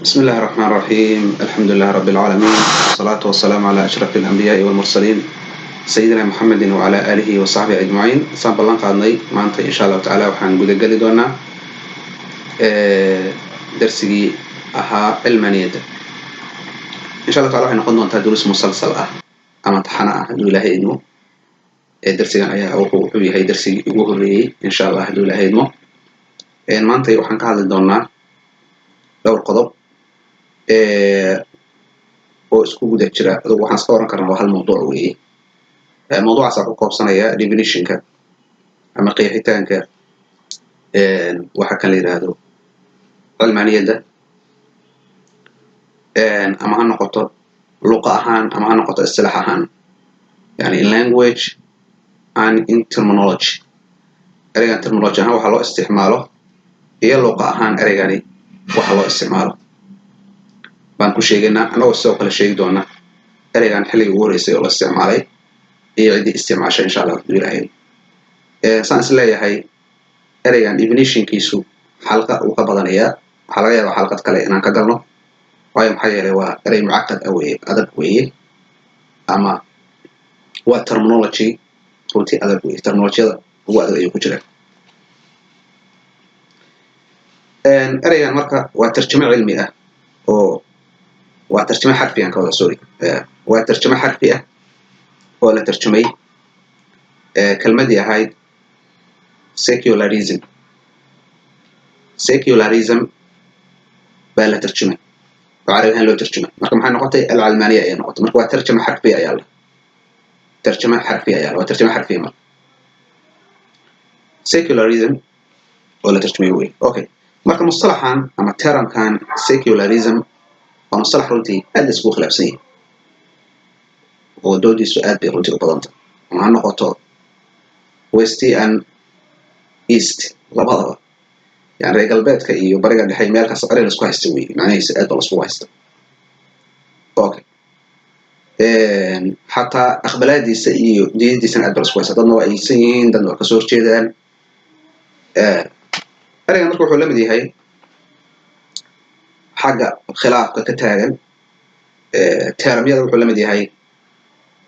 بسم الله الرحمن الرحيم، الحمد لله رب العالمين، والصلاة والسلام على أشرف الأنبياء والمرسلين، سيدنا محمد وعلى آله وصحبه أجمعين. Saan ballan qaadnay, maanta insha Allahu tacaala waxaan gudageli doonaa darsigii ahaa cilmaaniyadda. Insha Allah tacala waxay noqon doontaa duruus musalsal ah ama taxana ah, hadduu Ilaahay idmo. Darsigan ayaa wuxuu yahay darsigii ugu horreeyey, insha Allah, hadduu Ilaahay idmo. Maanta waxaan ka hadli doonaa dhowr qodob oo isku guda jira. Adugu waxaan iska oran karnaa waa hal mawduuc weeye. Mawduucaas ku koobsanaya definitionka ama qeexitaanka waxa kan la yidhaahdo cilmaaniyadda, ama ha noqoto luqa ahaan ama ha noqoto isilaax ahaan, yani in language and in terminology. Ereygan terminology ahaan waxa loo isticmaalo iyo luqa ahaan ereygani waxa loo isticmaalo baan ku sheegaynaa, annagoo sidoo kale sheegi doona ereygan xilligii ugu horreysay oo la isticmaalay iyo ciddii isticmaashay, insha Allah, hadduu Ilaahay. Saan is leeyahay, ereygan definitionkiisu xalqa uu ka badanayaa. Waxaa laga yaabaa xalqad kale inaan ka galno, waayo maxaa yeelay waa erey mucaqad ah weeye, adag weeye, ama waa terminology runtii adag weeye. Terminologiyada ugu adag ayuu ku jiraa ereygan. Marka waa tarjamo cilmi ah oo waa tarjamo xarfi aan ka wada, sorry, waa tarjamo xarfi ah oo la tarjumay kelmadii ahayd secularism. Secularism baa la tarjumay oo carabi ahaan loo tarjumay. Marka maxay noqotay? Alcalmaaniya ayay noqotay. Marka waa tarjamo xarfiya ayaa la tarjamo xarfiya ayaa la waa tarjamo xarfiya. Marka secularism oo la tarjumay wey. Okay, marka mustalaxan ama termkan secularism waa mustalax runtii aad la iskugu khilaafsan yahay oo doodiisu aad bay runtii u badanta, ama ha noqoto West and East labadaba, yani reer galbeedka iyo Bariga Dhexe, meel kasta erey laisku haysta wey. Macnahiisa aad ba laiskugu haysta. Okay, xataa aqbalaadiisa iyo diidadiisana aad ba laisku haysta. Dadna waa aysan yihiin, dadna waa kasoo horjeedaan ereygan. Marka wuxuu la mid yahay xagga khilaafka ka taagan termyada, wuxuu la mid yahay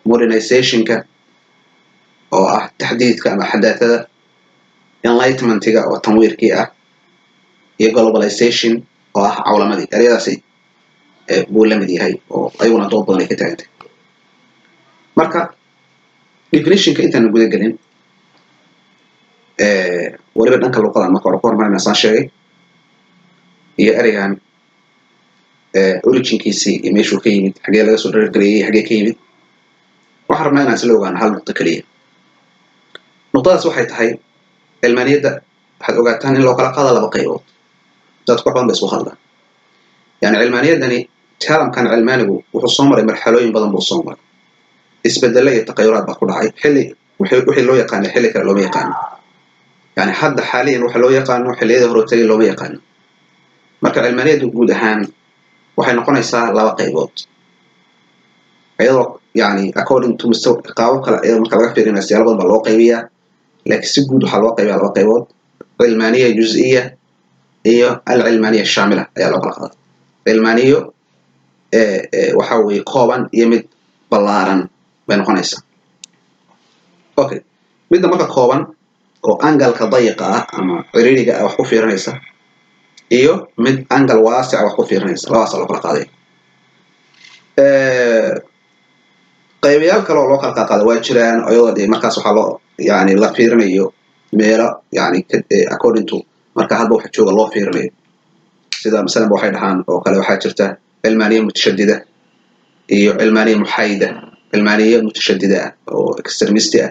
modernizationka oo ah taxdiidka ama xadaathada, enlightenmentiga oo tanwiirkii ah, iyo globalization oo ah cawlamadii. Ereyadaasi buu la mid yahay oo ayaguna dood badan ay ka taagantay. Marka definitionka intaanu guda gelin, weliba dhanka luqadan marka hore ku hormarina, saan sheegay, iyo ereygan originkiisii iyo meeshuu ka yimid, xagee laga soo dharargareeyey, xagee ka yimid, waxaan rabnaa inaan isla ogaano hal nuqdo keliya. Nuqdadaas waxay tahay cilmaaniyadda waxaad ogaataan in loo kala qaado laba qaybood. Dadku wax badan ba isku khaldaan. Yani cilmaaniyaddani, termkan cilmaanigu wuxuu soo maray marxalooyin badan buu soo maray, isbedelo iyo taqayuraad baa ku dhacay. Xilli wixii loo yaqaanay xilli kale looma yaqaano. Yani hadda xaaliyan waxa loo yaqaano xilliyada hore tagay looma yaqaano. Marka cilmaaniyaddu guud ahaan waxay noqonaysaa laba qaybood, iyadoo yani according to mustawa qaabab kale iyadoo marka laga fiirinayo siyaalo badan baa loo qaybiyaa, laakiin si guud waxaa loo qaybiyaa laba qaybood: cilmaaniya juz'iya iyo alcilmaaniya shaamila ayaa loo kala qaada. Cilmaaniyo waxa weeye kooban iyo mid ballaaran bay noqonaysaa. Okay, midda marka kooban oo angalka dayiqa ah ama ciriiriga ah wax ku fiirinaysa iyo mid angal waasica wax ku fiirinaysa, labadaasa loo kala qaaday. Qaybayaal kale oo loo kala qaadqaada waa jiraan, iyadoo dee markaas waxaa loo yani la fiirinayo meelo, yani according to marka hadba waxa jooga loo fiirinayo. Sida masalan ba waxay dhahaan oo kale, waxaa jirta cilmaaniya mutashadida iyo cilmaaniya muxaayida. Cilmaaniya mutashadida ah oo extremist ah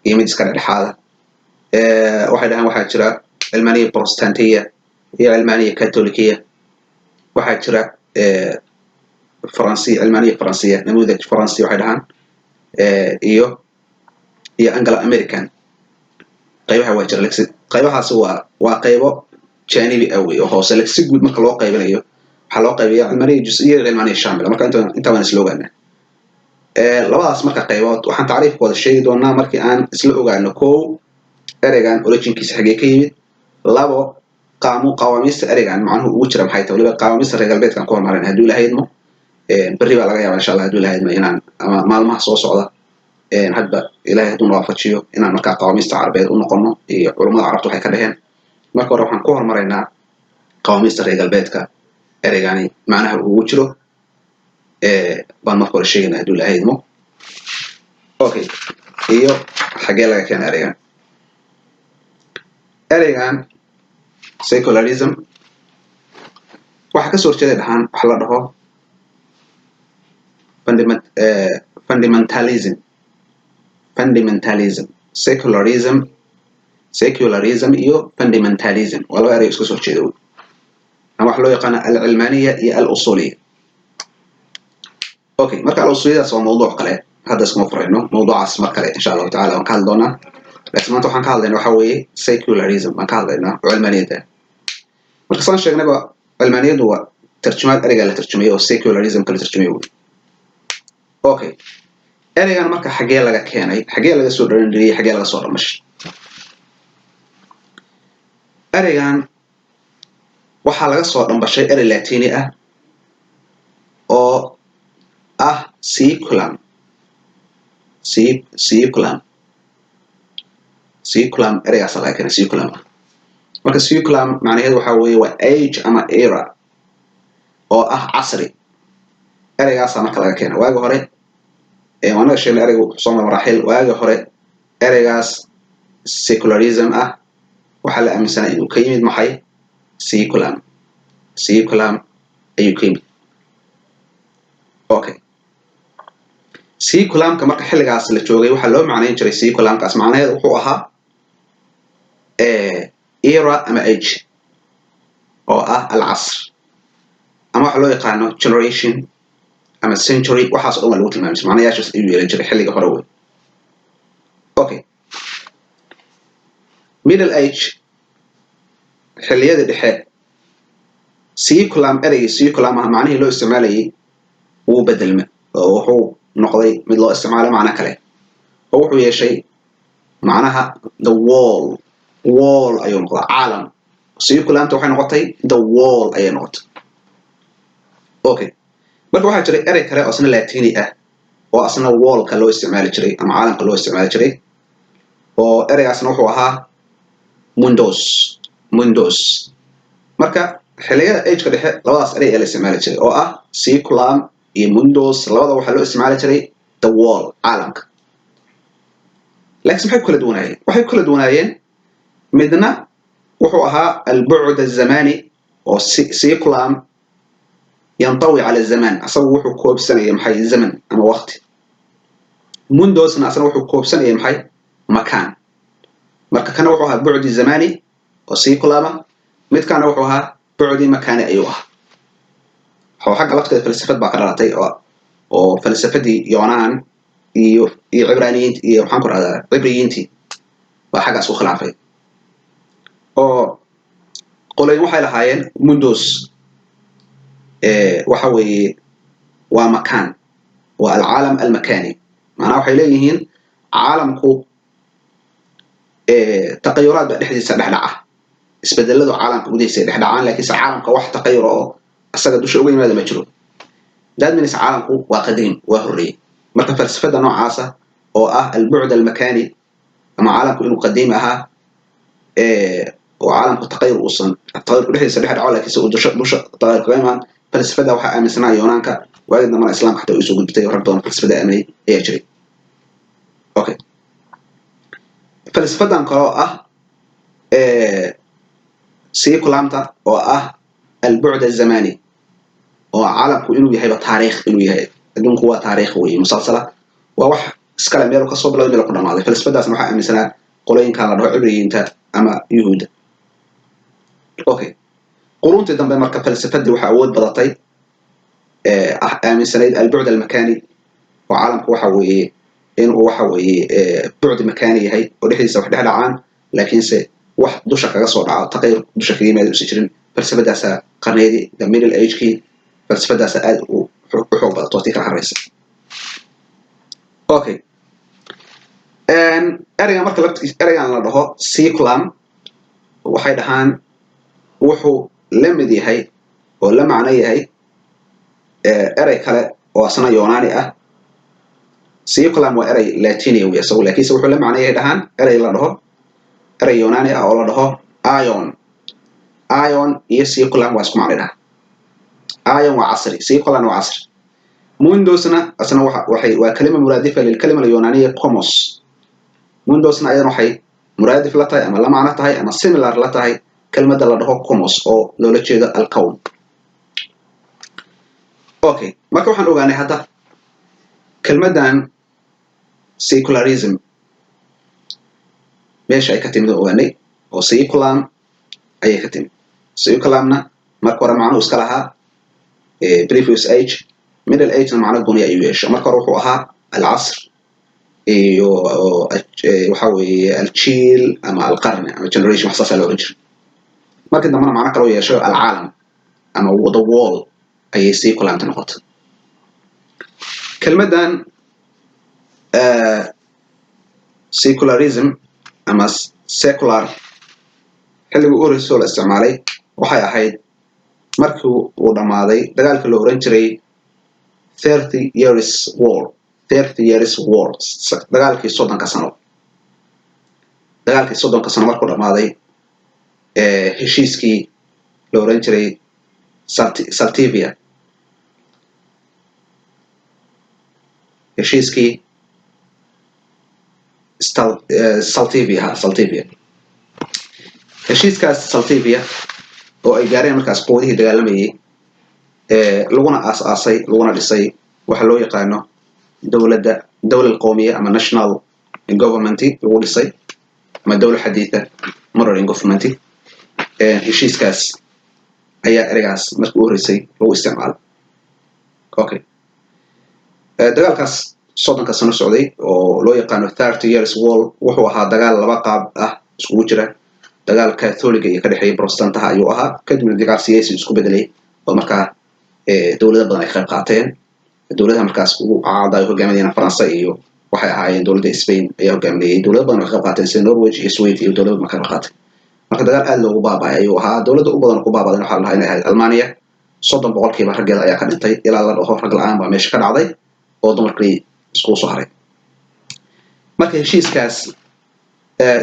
iyo mid iska dhexdhexaada. Waxay dhahaan waxaa jira cilmaaniya protestantiya iyo cilmaaniya katolikiya. Waxaa jira faransiya, cilmaaniya faransiya, namuudaj faransiya waxay dhahaan, iyo Anglo American. Qaybaha waa jira, laakiin qaybahaasi waa qaybo janibi ah wey oo hoose. Laakiin si guud marka loo qaybinayo waxaa loo qaybiya cilmaaniya juz'iya iyo cilmaaniya shaamila. Marka inta waan isla ogaanaa labadaas marka qaybood. Waxaan tacriifkooda sheegi doonaa markii aan isla ogaano: kow, ereygan originkiisa xagee ka yimid; labo, Qawaamiista ereygan macnuhu ugu jira maxay tahay? Waliba qawaamiista reer galbeedkaan ku hormarin, hadduu Ilahay idmo. Berri baa laga yaabaa, insha Allah, hadduu Ilahay idmo, inaan ama maalmaha soo socda hadba Ilahay hadduu nawaafajiyo inaan markaa qawaamiista Carabeed u noqono iyo culummada Carabta waxay ka dheheen. Marka hore waxaan ku hormaraynaa qawaamiista reer galbeedka, ereygani macnaha ugu jiro baan marka hore sheegaynaa, hadduu Ilahay idmo. Okay, iyo xaggee laga keena ereygan? Ereygan secularism waxaa kasoo horjeeday dhahaan waxa la dhaho fundamentalism. Fundamentalism, secularism, secularism iyo fundamentalism waa laba erey iska soo horjeeda wey, ama waxa loo yaqaana alcilmaniya iyo al-usuliya. Okay, marka al-usuliyadaas waa mawduuc kale, hadda iskuma furayno mawduucaas. Mar kale, insha Allahu tacala, waan ka hadli doonaa. Laakiin maanta waxaan ka hadlaynaa waxa weeye secularism baan ka hadlaynaa oo cilmaaniyadda. Marka saan sheegnayba, cilmaaniyaddu waa tarjumaad ereyga la tarjumay oo secularismka la tarjumay wey. Okay, ereygan marka xaggee laga keenay? Xaggee laga soo dharandheliyey? Xaggee laga soo dhamashay? Ereygan waxaa laga soo dhambashay erey Latini ah oo ah saeculum. Saeculum, saeculum, ereygaasa laga keenay, saeculum. Marka saeculum macnaheedu waxaa weeye waa age ama era oo ah casri. Ereygaasa marka laga keenay. Waagi hore waanaga sheegnay ereyga wuxuu soo mara maraaxil. Waagi hore ereygaas secularism ah waxaa la aaminsanaa inuu ka yimid maxay? Saeculum. Saeculum ayuu ka yimid. Okay, saeculumka marka xilligaas la joogay waxaa loo macnayn jiray, saeculumkaas macnaheedu wuxuu ahaa era ama age oo ah alcasr, ama waxa loo yaqaano generation ama century. Waxaas o dhan waa lagu tilmaami jiray, macnayaashaas ayuu yeelan jiray xilliga hore wey. Okay, Middle Age, xilliyadii dhexe, saeculum, ereygii saeculum ah macnihii loo isticmaalayay wuu bedelma oo wuxuu noqday mid loo isticmaalo macno kale, oo wuxuu yeeshay macnaha the world. World ayuu noqdaa, caalam. Saeculumta waxay noqotay the world ayay noqotay. Okay, marka waxaa jiray erey kale oo isna Latini ah oo asna worldka loo isticmaali jiray ama caalamka loo isticmaali jiray, oo ereygaasna wuxuu ahaa mundus. Mundus. Marka xilliyada ageka dhexe labadaas erey ayaa la isticmaali jiray oo ah saeculum iyo mundus. Labada waxaa loo isticmaali jiray the world, caalamka. Laakiin maxay ku kala duwanaayeen? Waxay ku kala duwanaayeen, midna wuxuu ahaa albucd azamani oo saeculum yantawi cala zaman, asagu wuxuu koobsanaya maxay? Zaman ama waqti. Mundusna asna wuxuu koobsanaya maxay? Makaan. Marka kana wuxuu ahaa bucdi zamani oo saeculuma, midkana wuxuu ahaa bucdi makaani ayuu ahaa. Oo xagga lafteeda falsafad baa ka dhalatay, oo falsafadii Yoonaan iyo Cibraaniyiinti iyo, maxaan ku rahdaa, Cibriyiintii baa xaggaas ku khilaafay, oo qoloyin waxay lahaayeen mundus waxa weeye waa makaan, waa alcaalam almakani. Macnaha waxay leeyihiin caalamku taqayuraad baa dhexdiisa dhexdhaca, isbedeladu caalamka gudihiisa ay dhexdhacaan, laakiinse caalamka wax taqayura oo asaga dusha uga yimaada ma jiro. That means caalamku waa qadiim, waa horreeyey. Marka falsafada noocaasa oo ah albucd almakani ama caalamku inuu qadiim ahaa oo caalamku taqayur uusan, taqayurku dhexdiisa dhex dhaco, laakiinse uu dusha taqayur kaga imaan, falsafada waxaa aaminsanaa Yoonaanka. Waagii dambana Islaamka xataa usoo gudbitay oo rag badan falsafada aaminay ayaa jiray. Okay, falsafadan kale oo ah saeculumta oo ah albucd azamani, oo caalamku inuu yahayba taariikh inuu yahay, adduunku waa taariikh weeye musalsala, waa wax iskale meel kasoo bilowday, meel ku dhamaaday, falsafadaasna waxaa aaminsanaa qolooyinkan la dhaho Cibriyiinta ama Yuhuudda. Okay, quruntii dambe marka falsafadii waxaa awood badatay ah aaminsanayd albucd almakani, oo caalamku waxa weeye inuu waxa weeye bucdi makani yahay oo dhexdiisa wax dhex dhacaan, laakiinse wax dusha kaga soo dhaco, taqayur dusha kaga yimaada usan jirin. Falsafadaasa qarniyadii the Middle Agekii falsafadaasa aad u xoog badato, tii kala hareysa. Okay, ereygan marka laftiis, ereygan la dhaho saeculum, waxay dhahaan Wuxuu la mid yahay oo la macno yahay erey kale oo asna Yunani ah. Saeculum waa erey Latiniya wey isagu, laakiinse wuxuu la macno yahay dhahaan erey la dhaho, erey Yunani ah oo la dhaho aion. Aion iyo saeculum waa isku macno dhaha. Aion waa casri, saeculum waa casri. Mundusna asna waxay waa kalima muraadifa lilkalima alyunaniya komos. Mundusna ayadana waxay muraadif la tahay ama la macno tahay ama similar la tahay kelmadda la dhaho komos, oo loola jeedo alkown. Okay, marka waxaan ogaanay hadda kelmaddan secularism meesha ay ka timid oo ogaanay, oo saeculum ayay ka timid. Saeculumna marka hore macnuhu iska lahaa previous age, Middle Agena macno gooni ayuu yeesho. Marka hore wuxuu ahaa alcasr iyo waxa weeye aljiil ama alqarni ama generation, wax saasaa la oran jiray. Markii dambena macno kaloo yeesho, alcaalam ama the world ayay saeculumta noqotay. Kelmaddan secularism ama secular xilligii u horreysay oo la isticmaalay waxay ahayd markii uu dhammaaday dagaalkii la oran jiray 30 Years War, 30 Years War, dagaalkii 30-ka sano. Dagaalkii 30-ka sano markuu dhammaaday, heshiiskii la oran jiray Saltivia, heshiiskii Saltivia, ha, Saltivia, heshiiskaas Saltivia oo ay gaareen markaas quwadihii dagaalamayay, laguna aas-aasay laguna dhisay waxa loo yaqaano dowladda dowla alqowmiya ama national government lagu dhisay ama dowla xadiitha, modern government. Heshiiskaas ayaa ereygaas markii u horreysay lagu isticmaalay. Okay, dagaalkaas 30-ka sano socday oo loo yaqaano 30 Years War wuxuu ahaa dagaal laba qaab ah iskugu jira. Dagaal Catholiga iyo ka dhexeeya Protestantaha ayuu ahaa, kadibna dagaal siyaasi isku bedelay oo markaa dowlado badan ay ka qayb qaateen. Dowladaha markaas ugu caada ay hogaaminayeen Faransa iyo waxay ahaayeen dowladda Spain ayaa hogaaminayay. Dowlado badan ay ka qayb qaateen sida Norway iyo Sweden iyo dowlado badan ka qayb qaatay. Marka dagaal aad loogu baaba'ay ayuu ahaa. Dowladda u badan ku baaba'day waxaa la dhahaa inay ahayd Almania. 30% raggeeda ayaa ka dhintay, ilaa la dhaho rag la'aan baa meesha ka dhacday oo dumarkii iskugu soo haray. Marka heshiiskaas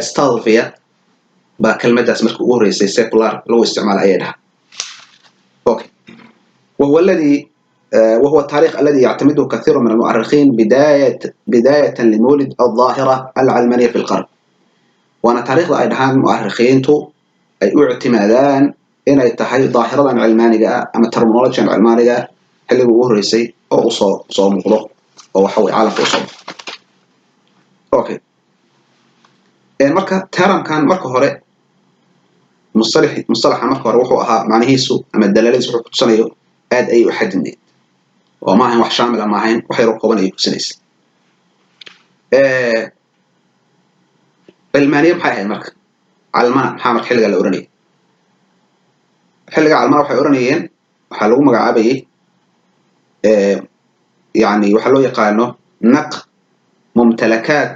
Stalvia baa kelmaddaas markii ugu horreysay secular lagu isticmaalay ayay dhaha. Okay, وهو الذي وهو التاريخ الذي يعتمده كثير من المؤرخين بداية لمولد الظاهرة العلمانية في الغرب. Waana taariikhda ay dhahaan mu'arikhiintu ay u ictimaadaan inay tahay daahiradan cilmaaniga ah ama terminologyan cilmaaniga ah xilligii ugu horreysay oo usoo soo muuqdo oo waxa weye caalamka usoo baxo. Okay, marka termkan marka hore, mustalaxa marka hore wuxuu ahaa macnihiisu ama dalaaladiisu wuxuu kutusanayo aad ayay u xadidneyd oo ma ahayn wax shaamila, ma ahayn wax yaroo kooban ayay kutusinaysa. Cilmaaniye maxay ahayd marka? Calmana maxaa marka xilligaa la oranayay? Xilliga calmana waxay oranayeen, waxaa lagu magacaabayay, yani waxaa loo yaqaano naql mumtalakaat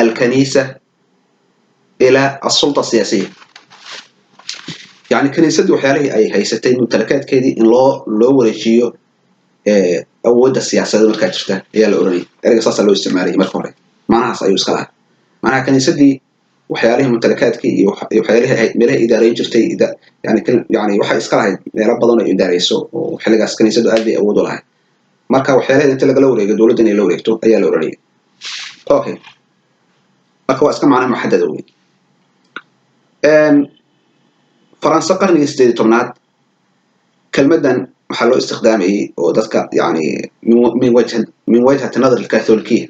alkanisa ila asulta asiyaasiya, yani kaniisaddii waxyaalihii ay haysatay, mumtalakaadkeedii in loo wareejiyo awoodda siyaasadeed markaa jirta ayaa la oranayay. Ereyga saasaa loo isticmaalayay marka hore, macnahaas ayuu iska lahaa. Macnaha kaniisaddii waxyaalihii mumtalakaadkii iyo waxyaalihii ay meelaha idaarayn jirtay, yani waxay iska lahayd meelo badan oo idaarayso, oo xilligaas kaniisaddu aad bay awood u lahayd. Marka waxyaalaheeda inta lagala wareego dowladda inay la wareegto ayaa la oranayay. Okay, marka waa iska macna muxadada wey. Faransa qarnigii 18aad kelmaddan waxaa loo istikhdaamiyey oo dadka yani min wajhati nadar alkatholikiya,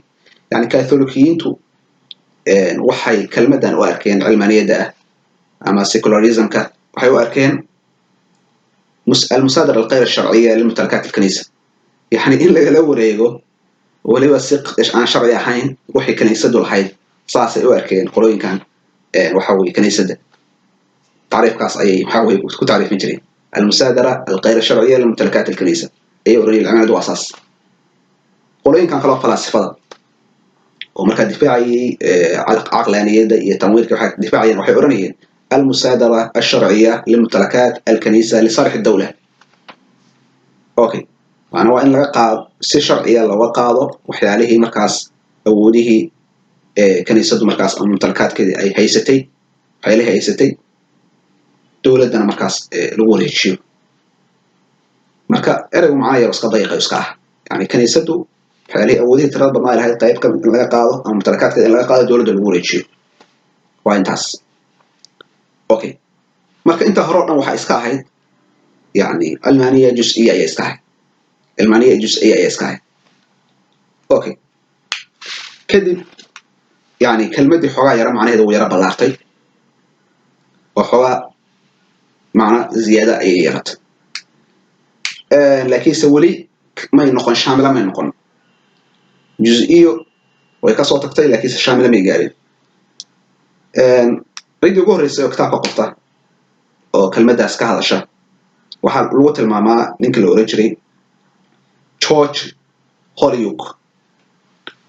yani katholikiyiintu waxay kelmaddan u arkeen cilmaaniyadda ah ama secularismka, waxay u arkeen almusaadara alghayr alsharciya limumtalakaat alkanisa, yani in lagala wareego weliba si aan sharci ahayn waxay kaniisaddu lahayd. Saasay u arkeen qolooyinkan waxa weye kaniisadda. Tacriifkaas ayay waxa weye ku tacriifin jireen, almusaadara alghayr alsharciya limumtalakaat alkanisa ayay oranayeen cilmaaniyaddu waa saas. Qolooyinkan kaloo falaasifada oo markaa difaacayay caqlaaniyadda iyo tanwiirka waxay difaacayeen, waxay oranayeen المصادرة الشرعية لممتلكات الكنيسة لصالح الدولة. Okay, macnaa waa in laga qaado si sharciya looga qaado waxyaalihii markaas awoodihii kaniisaddu markaas ama mumtalakaadkeedii ay haysatay, waxyaalihii haysatay, dowladdana markaas lagu wareejiyo. Marka ereygu macna yaro iska dayiqa iska ah, yani kaniisaddu waxyaalihii awoodihii tirada badnaa lahayd qayb ka mid in laga qaado ama mumtalakaadkeeda in laga qaado, dowladda lagu wareejiyo, waa intaas. Okay, marka inta hore o dhan waxaa iska ahayd yani علمانية جزئية ayaa iska ahayd, علمانية جزئية ayaa iska ahayd. Okay, kadib yani kelmaddii xoogaa yara macnaheeda wuu yara ballaartay oo xoogaa macna ziyaada ayay yeelatay, laakiinse weli may noqon شاملة, may noqon. جزئية way kasoo tagtay, laakiinse شاملة may gaarin. Ciddii ugu horreysay oo kitaabka qorta oo kelmaddaas ka hadasha waxaa lagu tilmaamaa ninka la oran jiray George Holyoake.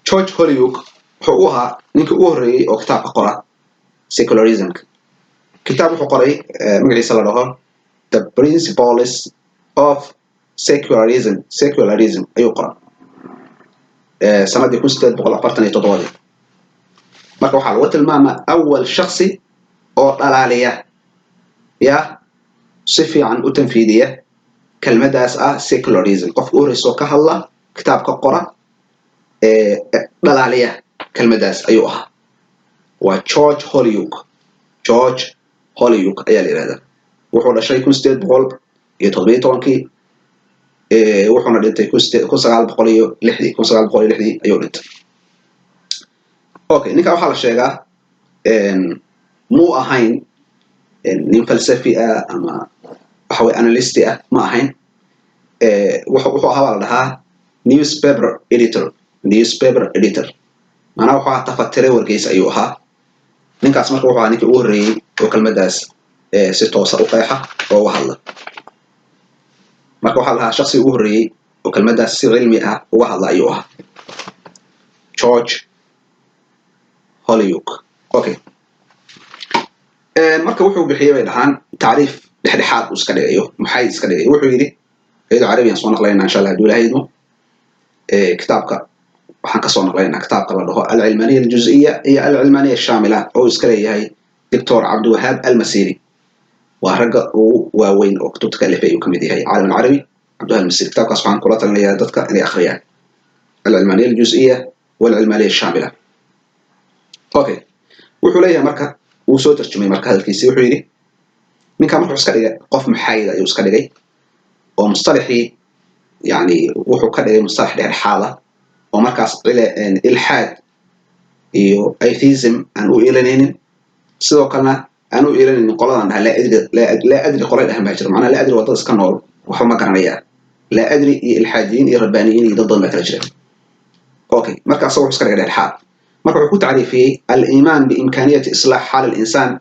George Holyoake wuxuu u ahaa ninka ugu horreeyey oo kitaabka qora secularismka. Kitaab wuxuu qoray magaciisa la dhaho The Principles of Secularism. Secularism ayuu qoray sanadii 1847-dii. Marka waxaa lagu tilmaamaa أول شخص oo dhalaaliya ya si fiican u tanfiidiya kelmaddaas ah secularism. Qofka u horreysa oo ka hadla, kitaabka qora, dhalaaliya kelmaddaas ayuu ahaa, waa George Holyoake. George Holyoake ayaa la yihahdaa. Wuxuu dhashay 1817-kii, wuxuuna dhintay 1906-dii. 1906-dii ayuu dhintay. Okay, ninka waxaa la sheegaa muu ahayn nin falsafi ah ama waxa weye analyst ah, ma ahayn. Wuxuu ahaa baa la dhahaa newspaper editor. Newspaper editor macnaha wuxuu ahaa tafatire wargeys ayuu ahaa ninkaas. Marka wuxuu ahaa ninkii ugu horreeyey oo kelmaddaas si toosa u qeexa oo uga hadla. Marka waxaa la dhahaa shaksiga ugu horreeyey oo kelmaddaas si cilmi ah uga hadla ayuu ahaa George Holyoake. Okay, marka wuxuu bixiyey bay dhahaan tacriif dhexdhexaad uu iska dhigayo, maxay iska dhigayo. Wuxuu yidhi, iyadoo carabiyan soo naqlaynaa insha Allah hadduu Ilahay idmo. Kitaabka waxaan kasoo naqlaynaa kitaabka la dhaho العلمانية الجزئية iyo العلمانية الشاملة oo iska leeyahay Doctor Cabdiwahaab Almasiri. Waa ragga ugu waaweyn oo kutubta ka alifay ayuu kamid yahay caalam alcarabi, Cabdiwahaab Almasiri. Kitaabkaas waxaan kula talinayaa dadka inay akhriyaan, العلمانية الجزئية والعلمانية الشاملة. Okay, wuxuu leeyahay marka wuu soo tarjumay marka hadalkiisi. Wuxuu yidhi ninkan marka wuxuu iska dhigay qof muxaayid ayuu iska dhigay oo musطalaxii yani wuxuu ka dhigay mustalax dhexdhexaada oo markaas ilxaad iyo atheism aan u iilanaynin, sidoo kalena aan u iilanaynin qoladan dhaha لا أدري. لا أدري qolay dhahan baa jira, macnaha لا أدري waa dad iska nool, waxba ma garanayaan. لا أدري iyo ilxaadiyiin iyo rabbaaniyiin iyo dad badan baa kala jira. Okay, marka asaga wuxuu iska dhigay dhexdhexaad. Marka wuxuu ku tacriifiyey الإيمان بإمكانية إصلاح حال الإنسان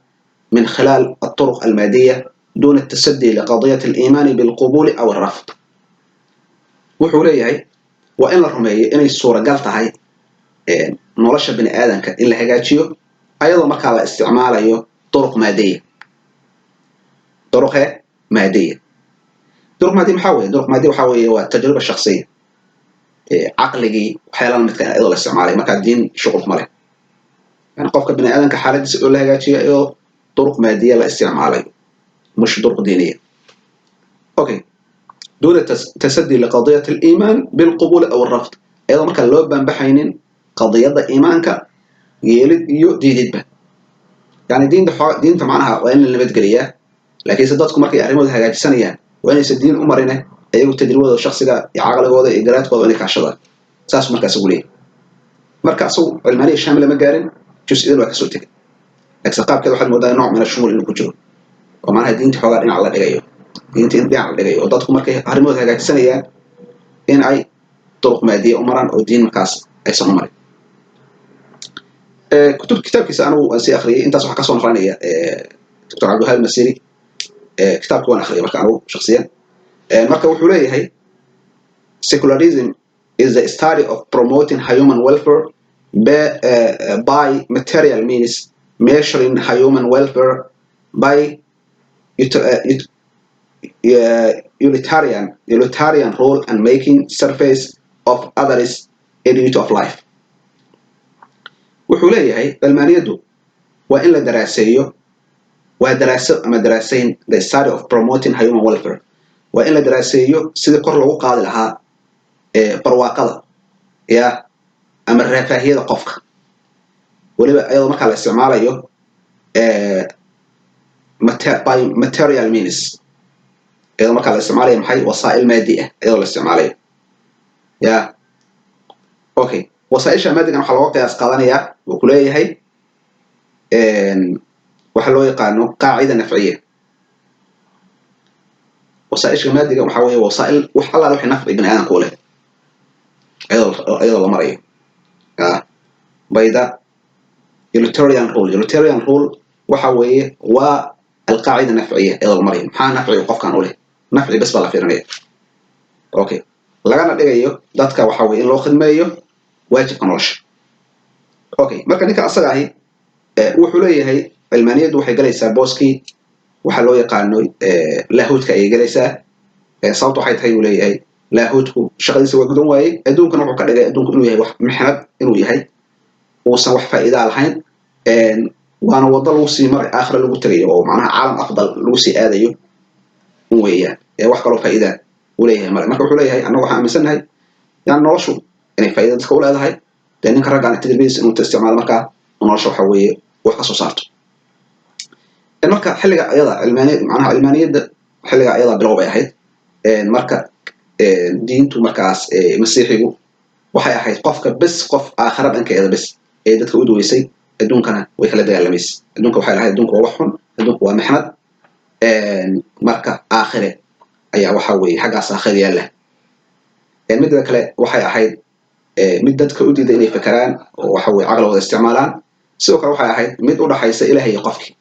من خلال الطرق المادية دون التصدي لقضية الإيمان بالقبول أو الرفض. Wuxuu leeyahay waa in la rumeeyo inay suuragal tahay nolosha bini aadamka in la hagaajiyo ayadoo markaa la isticmaalayo طرق مادية. طرق مادية، طرق مادية maxaa weeye? طرق مادية waxaa weeye waa تجربة شخصية, caqligii, waxyaalaha lamidka iyadoo la isticmaalay. Markaa diin shuqul kuma leh, yani qofka bini aadamka xaaladiisa oo la hagaajiyo iyadoo طرق مادية la isticmaalayo, مش طرق دينية. Okay, دون التصدي لقضية الإيمان بالقبول أو الرفض, iyadoo markaa loo baanbaxaynin qadiyadda iimaanka yeelid iyo diididba. Yani diinta macnaha waa in la nabadgeliyaa, laakiinse dadku markay arrimooda hagaajisanayaan waa inaysan diin u marine, iyagu tajribadooda shaksiga iyo caqligooda iyo garaadkooda inay kaashadaan. Saasuu markaa isagu leeyahy. Marka asagu علمانية شاملة ma gaarin, jus-idan waa kasoo tegay, laakiinse qaabkeeda waxaad moodaa nooc من الشمول inuu ku jiro oo macnaha diinta xoogaa dhinac la dhigayo, diinta in dhinac la dhigayo oo dadku markay arrimooda hagaajisanayaan in ay طرق مادية u maraan oo diin markaas aysan u marin. Kutub kitaabkiisa anigu waan sii akhriyay. Intaas waxaa kasoo noqonaya Doctor Cabdiwahaab Masiri. Kitaabka waan akhriyay marka anigu shaksiyan. Marka wuxuu leeyahay secularism is the study of promoting human welfare by material means, measuring human welfare. by utilitarian rule and making service of others a duty of life. Wuxuu leeyahay, cilmaaniyaddu waa in la daraaseeyo, waa daraaso ama daraasayn, the study of promoting human welfare, waa in la daraaseeyo sidii kor loogu qaadi lahaa barwaaqada ya ama rafaahiyada qofka, weliba iyadoo markaa la isticmaalayo by material means, iyadoo markaa la isticmaalayo maxay? Wasaa'il maadi ah iyadoo la isticmaalayo. Ya, okay, wasaaisha maadigan waxaa looga qiyaas qaadanayaa, wuu ku leeyahay, waxa loo yaqaano qaacida nafciya. Wasaaisha maadiga waxaa weeye wasaa'il wax allaale wixii nafci bini aadamka u leh, iyadoo la marayo by the utilitarian rule. Utilitarian rule waxa weeye waa alqaacida nafciya iyadoo la marayo. Maxaa nafciga qofkan u leh? Nafci bes baa la fiirinaya. Okay, lagana dhigayo dadka waxa weye in loo khidmeeyo waajibka nolosha. Okay, marka ninka asaga ahi wuxuu leeyahay cilmaaniyaddu waxay galaysaa booskii waxaa loo yaqaano laahuudka ayay galaysaa. Sababta waxay tahay, uu leeyahay, laahuudku shaqadiisa waa gudan waayey, adduunkana wuxuu ka dhigay adduunku inuu yahay wax mixnad inuu yahay, uusan wax faa'iidaa lahayn, waana waddo lagu sii maray aakhira lagu tegayo oo macnaha caalam afdal lagu sii aadayo un weeyaan, ee wax kaloo faa'iida uu leeyahay male. Marka wuxuu leeyahay, annagu waxaan aaminsannahay yani noloshu inay faa'iida dadka u leedahay, dee ninka raggaan tajribadiisa inuu isticmaalo markaa nolosha waxa weeye wax ka soo saarto. Marka xilliga ayada cilmaaniyad, macnaha cilmaaniyadda xilliga ayada bilow bay ahayd. Marka diintu markaas masiixigu waxay ahayd qofka bes, qof aakhira dhankeeda bes ee dadka u duweysay, adduunkana way kala dagaalamaysa. Adduunka waxay lahayd, adduunka waa wax xun, adduunku waa mixnad, marka aakhire ayaa waxa weeye xaggaas aakhir yaalla. Midda kale waxay ahayd mid dadka u diida inay fakeraan oo waxa weye caqligooda isticmaalaan. Sidoo kale waxay ahayd mid u dhaxaysa Ilaah iyo qofkii.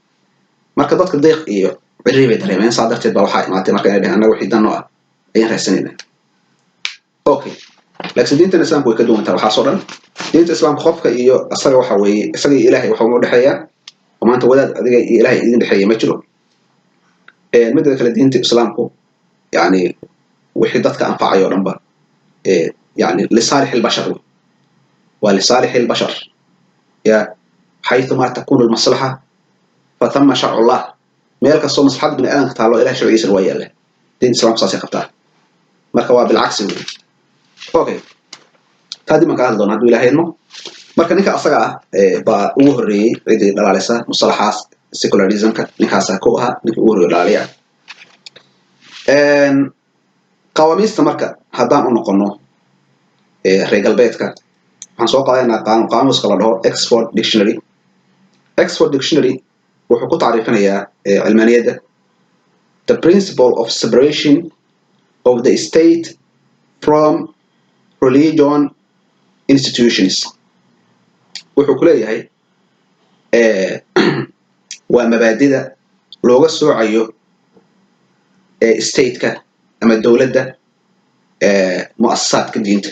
Marka dadka deeq iyo cirri bay dareemeen, saa darteed baa waxaa imaatay marka inay dheheen, annaga wixii dan noo ah ayaan raadsanayna. Okay, laakiin diintan Islaamku way ka duwan tahay waxaasoo dhan. Diinta Islaamka qofka iyo isaga waxa weeye, isaga iyo Ilaahay waxa uma dhexeeya, oo maanta wadaad adiga iyo Ilaahay idin dhexeeya ma jiro. Midda kale, diinta Islaamku yani wixii dadka anfacay oo dhan ba yani لصالح البشر, waa لصالح البشر. Ya حيثما تكون المصلحة فثم شرع الله. Meel kastoo maslaxada bini aadamka taallo, Ilahay sharcigiisana waa yaalla. Diinta Islaamku saasay qabtaa. Marka waa bilcagsi wey. Okay, taa dib baan kaga hadli doona hadduu Ilahay idmo. Marka ninka asaga ah baa ugu horreeyey ciddii dhalaalisa mustalaxaas secularismka. Ninkaasaa ku ahaa ninka ugu horreeyo dhalaaliya qawaamiista. Marka haddaan u noqono reer galbeedka, waxaan soo qaadanaynaa qaamuuska la dhaho Oxford Dictionary. Oxford Dictionary wuxuu ku tacriifinayaa cilmaaniyadda "the principle of separation of the state from religion institutions". Wuxuu ku leeyahay waa mabaadida looga soocayo stateka ama dowladda mu'asasaadka diinta,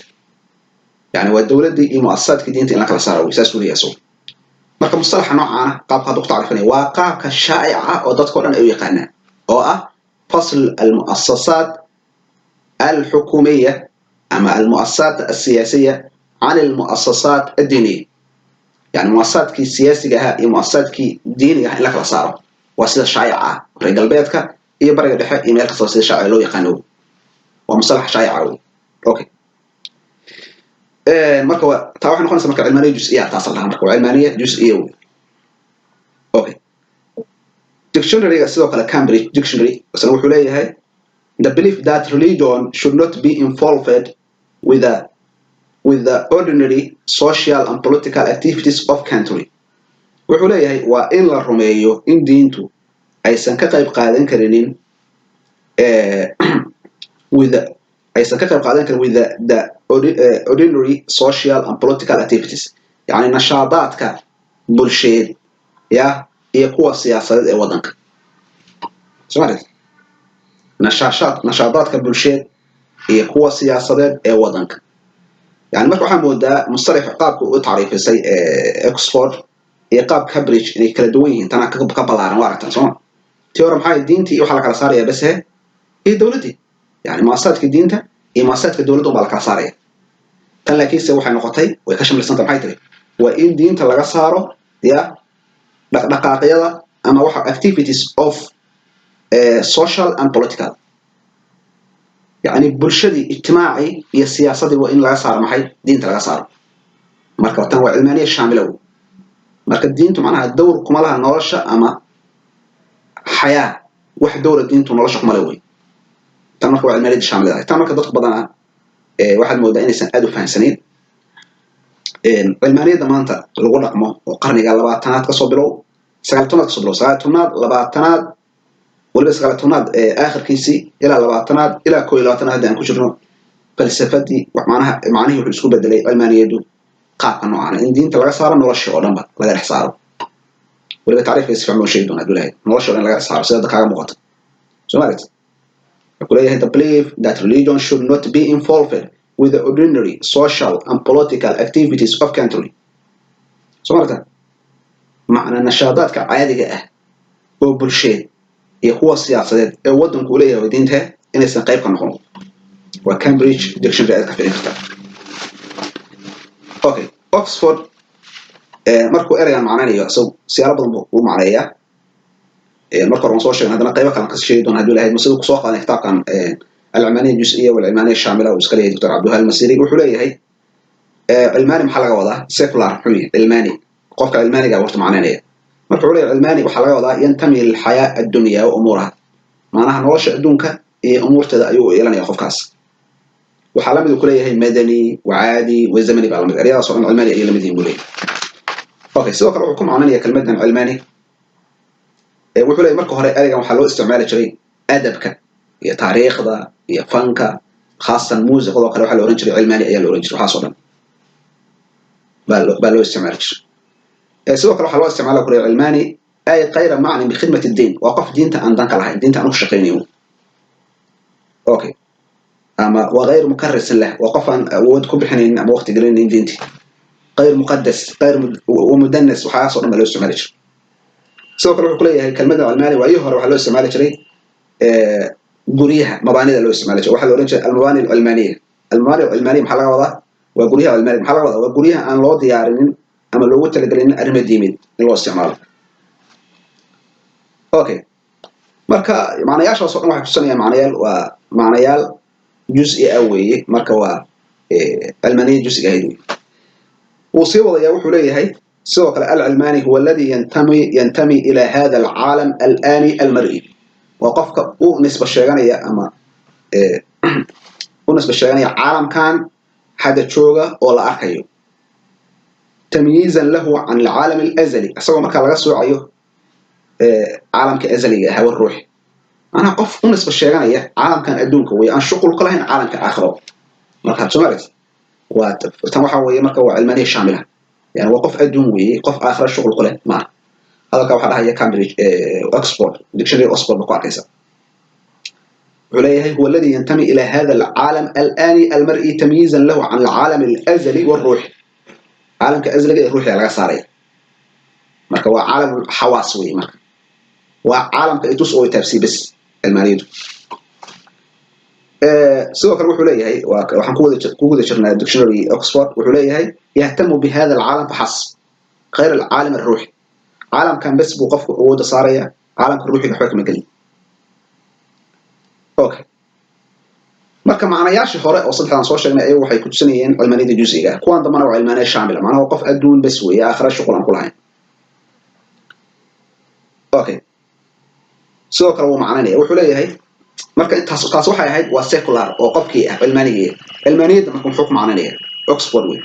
yani waa dowladdii iyo mu'asasaadka diinta in la kala saaro wey, saas uu leeyahay isagu. Marka mustalaxa noocaana qaabka hadda ku tacrifinaya waa qaabka shaa'ica ah oo dadka o dhan ay u yaqaanaan, oo ah فصل المؤسسات الحكومية أما المؤسسات السياسية عن المؤسسات الدينية، yani muasasaadkii siyaasiga ahaa iyo muasasaadkii diiniga ahaa in la kala saaro, waa sida shaa'ica ah reer galbeedka iyo Bariga Dhexe iyo meel kastaba sida shaa'ica loo yaqaano wey. Waa mustalax shaa'ica wey. Okay, marka waa taa, waxay noqonaysa marka cilmaaniya jus-iya taas la dhahaa. Marka waa cilmaaniya jus-iya wey. Okay, dictionaryga sidoo kale, Cambridge Dictionary, isna wuxuu leeyahay "the belief that religion should not be involved with the ordinary social and political activities of country". Wuxuu leeyahay waa in la rumeeyo in diintu aysan ka qayb qaadan karinin with the, aysan ka qayb qaadan karin with the ordinary social and political activities, yani nashaadaadka bulsheed ya iyo kuwa siyaasadeed ee waddanka. Soo ma nashaadaadka bulsheed iyo kuwa siyaasadeed ee waddanka? Yani marka waxaa moodaa mustalax qaabka u tacriifisay Oxford iyo qaab Cambridge inay kala duwan yihiin. Tanaa ka ballaaran, waa aragtaan sooma? Tii hore maxaa diintii waxaa la kala saaraya bas he iyo dowladdii, yani muasasaadkii diinta iyo muasasaadka dowladda baa la kala saaraya. Tan laakiinse waxay noqotay way ka shamlisanta. Maxay tiri? Waa in diinta laga saaro ya dhaqdhaqaaqyada ama waxa activities of social and political, yani bulshadii, ijtimaacii iyo siyaasadii waa in laga saaro. Maxay? Diinta laga saaro. Marka tan waa cilmaaniya shaamila wey. Marka diintu macnaha dowr kuma laha nolosha ama xayaa, wax dowra diintu nolosha kuma le wey. Tan marka waa cilmaaniyada shaamilada. Tan marka dadku badanaa waxaad moodaa inaysan aad u fahamsanayn cilmaaniyadda maanta lagu dhaqmo oo qarniga 20aad kasoo bilow, 19aad kasoo bilow, 19aad, 20aad, weliba 19aad aakhirkiisii ilaa 20aad ilaa 21aad hadda aan ku jirno. Falsafadii macnaha macnihii wuxuu isku bedelay cilmaaniyaddu qaabka noocan, in diinta laga saaro nolosha oo dhanba laga dhex saaro. Weliba tacriifka si fiican baan sheegi doonaa haduu nolosha oo dhan laga dhex saaro, sida hadda kaaga muuqata. Soo maaragtid? Wuxuu leeyahay: the belief that religion should not be involved with the ordinary social and political activities of country. Soo maaragta? Macna nashaadaadka caadiga ah oo bulsheed iyo kuwa siyaasadeed ee waddanku uu leeyahay diinta inaysan qayb ka noqon. Waa Cambridge Dictionary, aad ka fiirin kartaa. Okay, Oxford markuu ereygan macnaynayo, isagu siyaalo badan buu u macneeyaa. Marka hore waan soo sheegnay, haddana qaybo kale aan kasii sheegi doona hadduu ilahay siduu kusoo qaadanay kitaabkan العلمانية الجزئية والعلمانية الشاملة uu iska leeyahay Dr. Cabdiwahab Almasiri. Wuxuu leeyahay cilmaani maxaa laga wadaa? Secular muxuu yahay? Cilmaani, qofka cilmaaniga horta macnaynaya. Marka wuxuu leeyahay cilmaani waxaa laga wadaa ينتمي للحياة الدنيا وأمورها, macnaha nolosha adduunka iyo umuurteeda ayuu u yeelanaya qofkaas. Waxaa lamid uu kuleeyahay madani wacaadi wazamani baa lamid, eryadaas oo dhan cilmaani ayay lamid yihiin buu leeyahay. Okay, sidoo kale wuxuu ku macnanaya kelmadan cilmaani. Wuxuu leeyahay marka hore ereygan waxaa loo isticmaali jiray adabka iyo taariikhda iyo fanka, khaasatan muusiqadoo kale waxaa la ohan jiray cilmaani ayaa la ohan jiray. Waxaas oo dhan baa loo isticmaali jiray. Sidoo kale waxaa loo isticmaala kuleeyahay cilmaani أي غير معني بخدمة الدين, waa qof diinta aan danka lahayn, diinta aan u shaqaynayn. Okay, ama وغير مكرس له, waa qof aan awood ku bixinayn ama waqti gelinayn diintii, غير مقدس غير ومدنس, waxaas oo dhan baa loo isticmaali jiray. Sidoo kale wuxuu kuleeyahay kelmadda cilmaani waayihii hore waxaa loo isticmaali jiray guryaha, mabaanida loo isticmaali jiray. Waxaa la ohan jiray المباني العلمانية. المباني العلمانية maxaa laga wadaa? Waa guryaha cilmaaniga. Maxaa laga wadaa? Waa guryaha aan loo diyaarinin ama loogu talagelinin arrimo diimeed in loo isticmaalo. Okay, marka macnayaashaas oo dhan waxay kutusinayaan macnayaal, waa macnayaal juz'i ah weeye. Marka waa cilmaaniya juz'iga ahayd wey. Wuu sii wadayaa, wuxuu leeyahay sidoo kale العلماني هو الذي ينتمي إلى هذا العالم الآني المرئي, waa qofka u nisba sheeganaya ama u nisba sheeganaya caalamkan hadda jooga oo la arkayo, تمييزا له عن العالم الأزلي, isagoo markaa laga soocayo caalamka azaliga ah والروحي. Macnaha qof u nisba sheeganaya caalamkan adduunka wey, aan shuqul ka lahayn caalamka aakhiro. Marka soo maaragtid, waa tan waxaa weeye. Marka waa cilmaaniya shaamila, yani waa qof adduun weeye, qof aakhira shuqul ku leh maaha. Hadalka waxaa dhahaya Cambridge, Oxford Dictionary, Oxford ba ku arkaysa. Wuxuu leeyahay هو الذي ينتمي إلى هذا العالم الآني المرئي تمييزا له عن العالم الأزلي والروحي. caalamka azaliga ee ruuxiga laga saaraya. Marka waa عالم حواس wey. Marka waa caalamka itus oo itaabsii bes cilmaaniyadu. Sidoo kale wuxuu leeyahay, waxaan ku guda jirnaa dictionary Oxford, wuxuu leeyahay يهتم بهذا العالم فحسب غير العالم الروحي. caalamkan bes buu qofku awoodda saaraya, caalamka ruuxiga waxba kama gelin. Okay, marka macnayaashii hore oo saddexdan soo sheegnay ayagu waxay ku tusinayeen cilmaaniyada juz'iga. Kuwan dambana waa cilmaaniya shaamila, macnaha waa qof adduun bes weeye, aakhira shuqul aan ku lahayn. Okay, sidoo kale wuu macnaynaya, wuxuu leeyahay marka intaas taas waxay ahayd waa secular oo qofkii ah cilmaanigii. Cilmaaniyadda marka muxuu ku macnaynaya? Oxford wey.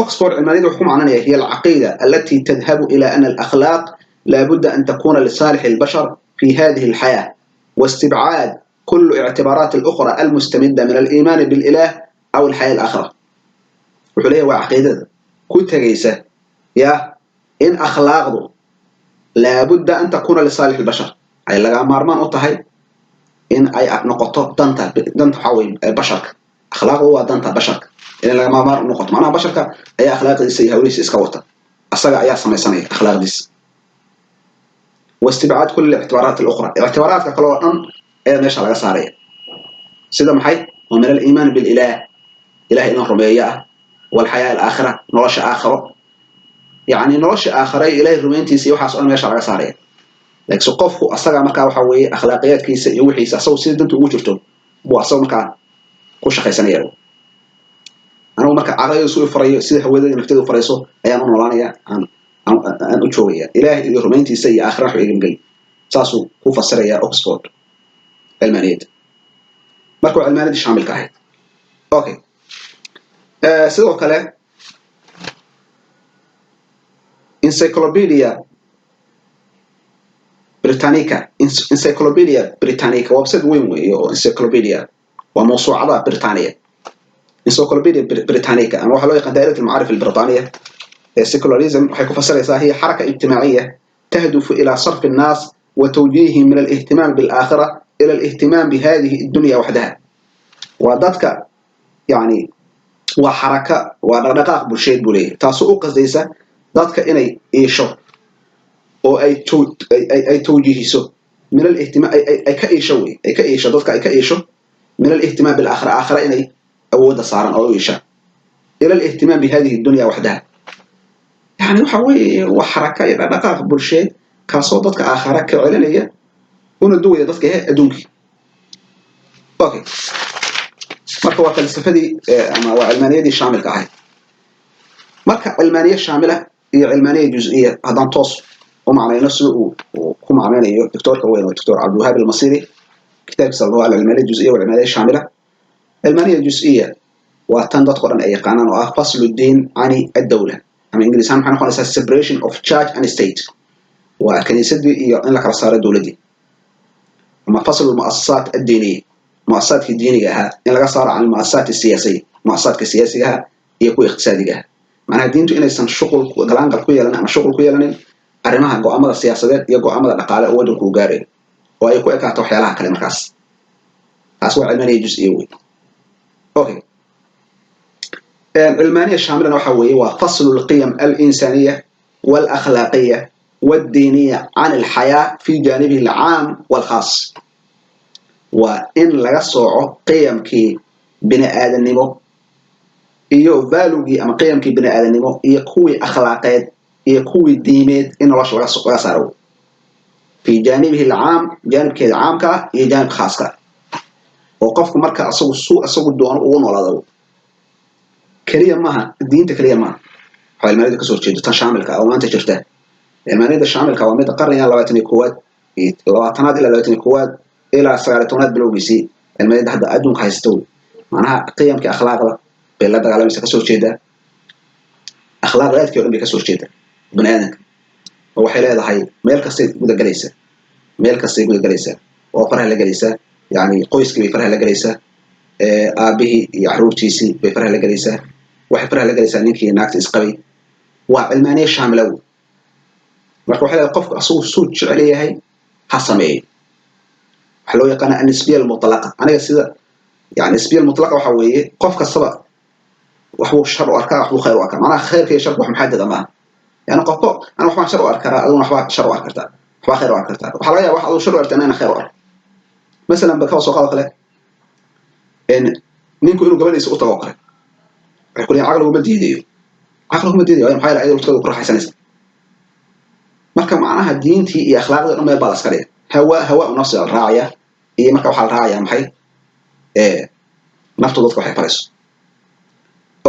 Oxford cilmaaniyadda wuxuu ku macnaynaya هي العقيدة التي تذهب إلى أن الأخلاق لا بد أن تكون لصالح البشر في هذه الحياة واستبعاد كل اعتبارات الأخرى المستمدة من الإيمان بالإله أو الحياة الآخرة. Wuxuu leeyahay waa caqiidada ku tegaysa ya in akhlaaqdu لا بد أن تكون لصالح البشر, ay laga maarmaan u tahay in ay noqoto danta waxaa weye basharka. Akhlaaqdu waa danta basharka in laga maarmaan u noqoto, macnaha basharka ayaa akhlaaqdiisa iyo hawlihiisa iska wata, asaga ayaa samaysanaya akhlaaqdiisa. Waistibcaad kulli ictibaaraat alukhra, ictibaaraadka kale oo dhan ayaa meesha laga saaraya. Sida maxay? Wa min aliimaan bililaah, ilahay inaan rumeeyo ah, walxayaa alaakhira, nolosha aakhiro, yacni nolosha aakhira iyo ilahay rumayntiisa iyo waxaas oo dhan meesha laga saaraya. Laakiinse qofku asaga markaa waxa weeye akhlaaqiyaadkiisa iyo wixiisa, asagu sida danta ugu jirto buu asagu markaa ku shaqaysanaya. Anigu marka caqligayga su farayo, sida hawadayda nafteedu farayso ayaan u noolaanaya, aan u joogaya. Ilaahay iyo rumayntiisa iyo aakhira waxba igama gelin. Saasuu ku fasirayaa Oxford cilmaaniyadda. Marka waa cilmaaniyaddii shaamilka ahayd. Okay, sidoo kale Encyclopedia Britannica, Encyclopedia Britannica website weyn weeye oo encyclopedia waa mawsuucada Britania. Encyclopedia Britannica ama waxaa loo yaqaan daa'irat almacaarif albritaniya ee secularism waxay ku fasiraysaa: hiya xaraka ijtimaaciya tahdufu ila sarfi الناس وتوجيههم من الاهتمام بالآخرة إلى الاهتمام بهذه الدنيا وحدها. Waa dadka, yani waa xaraka, waa dhaqdhaqaaq bulsheed buu leeyahay, taasoo u qasdaysa dadka inay iisho oo ay tawjiihiso min alihtimaam, ay ka iisho wey, ay ka iisho dadka, ay ka iisho min alihtimaam bilaakhira, aakhira inay awoodda saaran oo u iisha, ila alihtimaam bihadihi dunya waxdaha. Yani waxa weeye waa xaraka iyo dhaqdhaqaaq bulsheed kaasoo dadka aakhara ka celinaya una duwaya dadka he adduunkii. Okay, marka waa falsafadii ama waa cilmaaniyadii shaamilka ahayd. Marka cilmaaniye shaamila iyo cilmaaniya juz'iya haddaan toos u macnayno sida uu ku macnaynayo doctoorka weyn oo Doctor Cabdiwahaab Almasiri kitaabkiisa la dhaho Alcilmaaniya Juz'iya walcilmaaniya Shaamila, cilmaaniya juz'iya waa tan dadka o dhan ay yaqaanaan oo ah faslu diin cani addawla, ama Ingiliis ahaan maxay noqonaysaa? Separation of church and state. Waa kaniisadii iyo in la kala saaro dowladdii, ama faslu lmu'asasaat addiiniya, mu'asasaadkii diiniga ahaa in laga saaro, can almu'asasaat asiyaasiya, mu'asasaadka siyaasiga ahaa iyo kuwa iqtisaadiga ahaa. Macnaha diintu inaysan shuqul galaangal ku yeelanin ama shuqul ku yeelanin arrimaha go'aamada siyaasadeed iyo go'aamada dhaqaale oo waddanku uu gaarayo, oo ay ku ekaato waxyaalaha kale. Markaas taas waa cilmaaniya juz'iya wey. Okay, cilmaaniya shaamilana waxa weeye waa faslu lqiyam alinsaaniya walakhlaaqiya والدينية عن الحياة في جانبه العام والخاص. Waa in laga sooco qiyamkii bini aadamnimo iyo value-gii ama qiyamkii bini aadamnimo iyo kuwii akhlaaqeed iyo kuwii diimeed in nolosha laga saaro, fi jaanibihi alcaam, jaanibkeeda caamka ah iyo jaanibka khaaska ah, oo qofku marka asagu suu asagu doono ugu noolaado. Keliya maaha diinta, keliya maaha waxaa cilmaaniyada kasoo horjeedo. Tan shaamilka ah oo maanta jirta, cilmaaniyada shaamilka, waa midda qarnigan 21aad, 20aad ilaa 21aad ilaa 19aad bilowgiisii, cilmaaniyada hadda adduunka haysta wey. Macnaha qiyamkii akhlaaqda bay la dagaalamaysa, kasoo horjeedaa akhlaaqdaadkii o dhan bay kasoo horjeedaa bani aadamka, oo waxay leedahay meel kastay gudagelaysaa, meel kastay gudagelaysaa oo faraha la gelaysaa. Yani qoyskii bay faraha la gelaysaa, aabihii iyo caruurtiisii bay faraha la gelaysaa, waxay faraha la gelaysaa ninkii naagta isqabay. Waa cilmaaniye shaamila wey. Marka waxay leedahay qofku asagu suu jecel yahay ha sameeyo. Waxaa loo yaqaana annisbiya almutlaqa. Aniga sida yani nisbiya almutlaqa waxa weeye qof kastaba waxbuu shar u arkaa, waxbuu khayr u arkaa. Macnaha khayrka iyo sharku wax muxadada maaha. Yani qofko ana waxbaan shar u arki karaa, adiguna waxbaa shar u arki kartaa, waxbaa khayr u arki kartaa. Waxaa laga yaba wax adigu shar u aragta inaan khayr u arko. Masalan ba kaba soo qaado kale ninku inuu gabadhiisa u tago kale, waxay ku leeyihin caqligu ma diidayo, caqligu ma diidayo. Waayo, maxaa yeelay ayadoo lafteedu ku raaxaysanaysa. Marka macnaha diintii iyo akhlaaqdii dhan meel baa la iska dhigay. Hawa hawa u nafsi la raacaya iyo marka waxaa la raacaya maxay naftu dadka waxay farayso.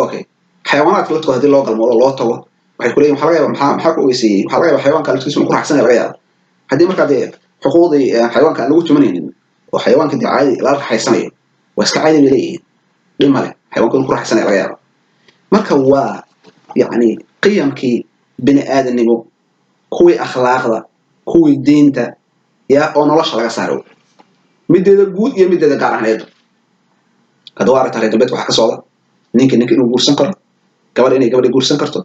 Okay, xayawaanaadka laftooda haddii loo galmoodo, loo tago, waxay ku leeyihin waxaa laga yaaba, maxaa ku ogeysiiyey? Waxaa laga yaaba xayawaanka laftiisa inuu ku raaxsanaya laga yaaba. Haddii markaa dee xuquuqdii xayawaanka aan lagu tumanaynin oo xayawaanka dee caadi la raaxaysanayo, waa iska caadi bay leeyihiin, dhib male, xayawaanka inuu ku raaxaysanaya laga yaaba. Marka waa yacni qiyamkii bini aadamnimo, kuwii akhlaaqda, kuwii diinta ya oo nolosha laga saaro, mideeda guud iyo mideeda gaar ahneed. Hadda waa aragtaa reer galbeedka waxaa ka socda: ninka inuu guursan karo gabadh, inay gabadhi guursan karto,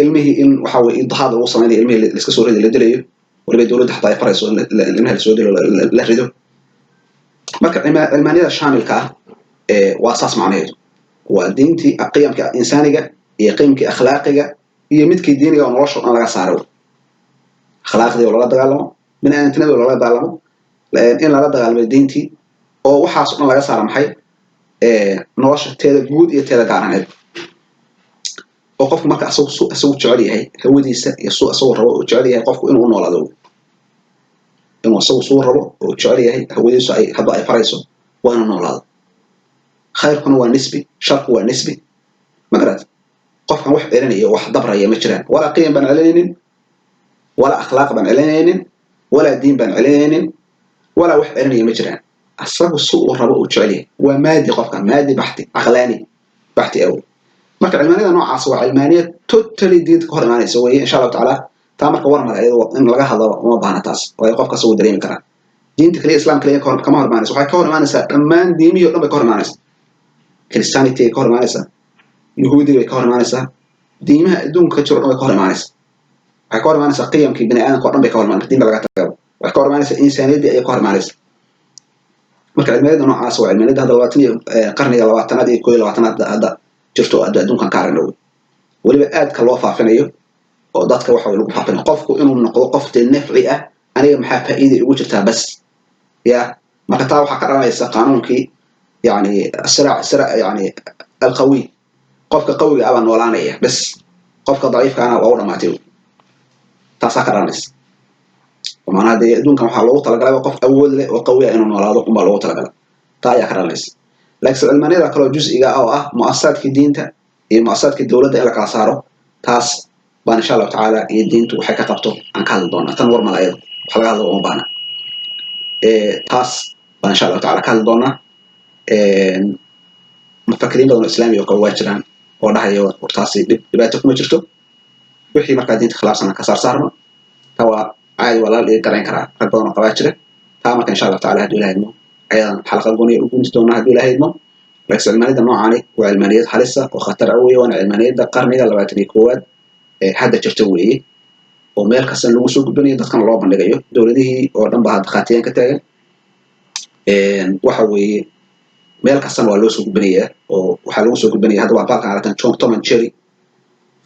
ilmihii in waxa weye idhaad lagu samaynayo, ilmihii laiska soo rido, la dilayo, waliba dowladda xataa ay farayso in ilmaha lasoo dilo, la rido. Marka cilmaaniyada shaamilka ah waa saas macnaheedu: waa diintii, qiyamka insaaniga iyo qiyamkii akhlaaqiga iyo midkii diiniga oo nolosha o dhan laga saaro. Akhlaaqdii oo lala dagaalamo, bini aadamtinimada oo lala dagaalamo, in lala dagaalamo diintii, oo waxaas o dhan laga saara maxay nolosha teeda guud iyo teeda gaaraneed, oo qofku marka asagu su asagu jecel yahay, hawadiisa iyo su asagu rabo oo jecel yahay qofku inuu u noolaado, inuu asagu suu rabo oo jecel yahay, hawadiisu ay hadba ay farayso, waa inuu noolaado. Khayrkuna waa nisbi, sharku waa nisbi. Ma garat? Qofkan wax celinaya, wax dabraya ma jiraan. Walaa qiyam baan celinaynin, walaa akhlaaq baan celinaynin, walaa diin baan celinaynin, walaa wax celinaya ma jiraan. Asagu si uu rabo uu jecel yahay, waa maadi qofkan, maadi baxti, caqlaani baxti aw. Marka cilmaaniyada noocaas waa cilmaaniyad totally diinta ka hor imaanaysa weeye, insha Allahu tacaala. Taa marka war male, iyadoo in laga hadlo uma baahna taas, waayo qof kasta wuu dareemi karaa. Diinta kaliya, Islam kaliya kama hor imaanaysa, waxay ka hor imaanaysaa dhammaan diimihii o dhan bay ka hor imaanaysaa. Christianity ay ka hor imaanaysaa, Yahuudiga bay ka hor imaanaysaa, diimaha adduunka ka jiro o dhan bay ka hor imaanaysaa. Waxay ka hor imaanaysaa qiyamkii bini aadamka o dhan bay ka hor imaanaysa. Diinta laga tagaba, waxay ka hor imaanaysaa insaaniyaddii ayay ka hor imaanaysaa. Marka cilmiyada noocaas waa cilmiyada hadda 20 iyo qarniga 20aad iyo 21aad hadda jirto oo adduunkan ka aragna wey, weliba aadka loo faafinayo oo dadka waxa lagu faafinayo qofku inuu noqdo qof dee nafci ah, aniga maxaa faa'iida igu jirtaa bas ya. Marka taa waxaa ka dhalanaysa qaanuunkii yani sirac sira, yani alqawiy, qofka qawiga ah baa noolaanaya bas, qofka daciifkaana waa u dhamaatay. Taasaa ka dhalanaysa. Macnaha dee adduunkan waxaa loogu talagalay qof awood leh oo qawi ah inuu noolaado unbaa loogu talagalay. Taa ayaa ka dhalanaysa. Laakiin cilmaaniyada kaloo juz'iga ah oo ah mu'asasaadkii diinta iyo mu'asasaadkii dowladda in la kala saaro, taas baan insha Allahu tacaala iyo diintu waxay ka qabto aan ka hadli doonaa. Tan war mala, ayada wax laga hadlo uma baahna. Taas baan insha Allahu tacala ka hadli doonaa. Mufakiriin badan oo Islaamiga oo kale waa jiraan oo dhahaya wartaasi dhibaato kuma jirto, wixii markaa diinta khilaafsan ka saar saarno. Taa waa caadi, waa lala dhigi garayn karaa, rag badan oo qabaa jira taa. Marka insha Allahu tacala hadduu Ilahay idmo, ayadan xalaqad gooniya u gunti doonaa hadduu Ilahay idmo. Laakiin cilmaaniyadda noocaani waa cilmaaniyad halisa oo khatar ah weeye, waana cilmaaniyadda qarniga 21aad ee hadda jirta weeye, oo meel kasta lagu soo gudbinayo, dadkana loo bandhigayo. Dowladihii oo dhan ba hadda khaatiyaan ka taagan. Waxa weeye meel kastana waa loo soo gudbinayaa, oo waxaa lagu soo gudbinaya hadda waa baalkan aragtan Tom and Jerry.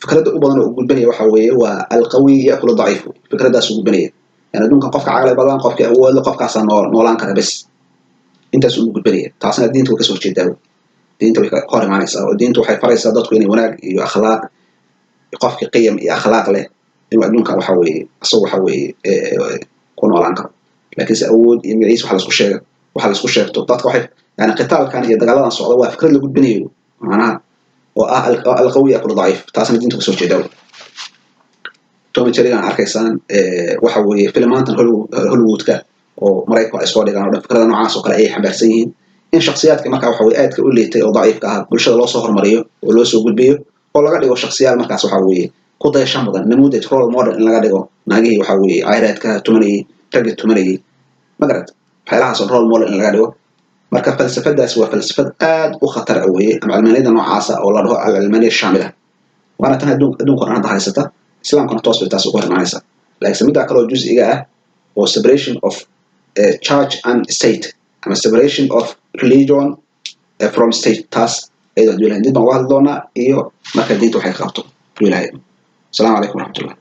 Fikradda u badan oo u gudbinaya waxa weeye waa alqawiy yakulu daciif. Fikraddaas u gudbinaya, yani adduunkan qofka caqli badan, qofka awood leh, qofkaasaa noolaan kara bes. Intaas uu gudbinaya. Taasna diinta way kasoo horjeedaa, diinta way ka hor imaanaysaa, oo diinta waxay faraysaa dadku inay wanaag iyo akhlaaq, qofki qiyam iyo akhlaaq leh inuu adduunkan waxa weeye isagu waxa weeye ku noolaan karo. Laakiinse awood iyo magaciis waxa laisku sheega, waxa laisku sheegto dadka, waxay yani qitaalkan iyo dagaaladan socda waa fikrad la gudbinayo, macnaha oo ah alqawiy yakulu daciif. Taasna diinta kasoo horjeedaa. Tom and Jerry-gan arkaysaan waxa weeye filimaantan Hollywoodka oo Maraykanku ay soo dhigaan oo dhan fikrada noocaas oo kale ayay xambaarsan yihiin, in shakhsiyaadka markaa waxa weye aadka u liitay oo daciifka ah bulshada loo soo hormariyo oo loo soo gudbiyo oo laga dhigo shakhsiyaal markaas waxa weeye ku dayasho mudan, namuudaj, role model in laga dhigo. Naagihii waxa weeye cayraadka tumanayay, raggii tumanayay, ma garat, waxyaalahaas oo role model in laga dhigo. Marka falsafadaas waa falsafad aad u khatar ah weeye, ama cilmaaniyada noocaasa oo la dhaho alcilmaaniya shaamila, waana tan adduunka o dhan hadda haysata. Islaamkuna toos bay taas uga hor imaanaysa. Laakiinse middaa kale oo juz'iga ah oo separation of church and state ama separation of religion from state, taas iyadoo hadduu Ilahay dib baan uga hadli doonaa iyo marka diinta waxay ka qabto hadduu Ilahay. Asalaamu calaykum waraxmatullah.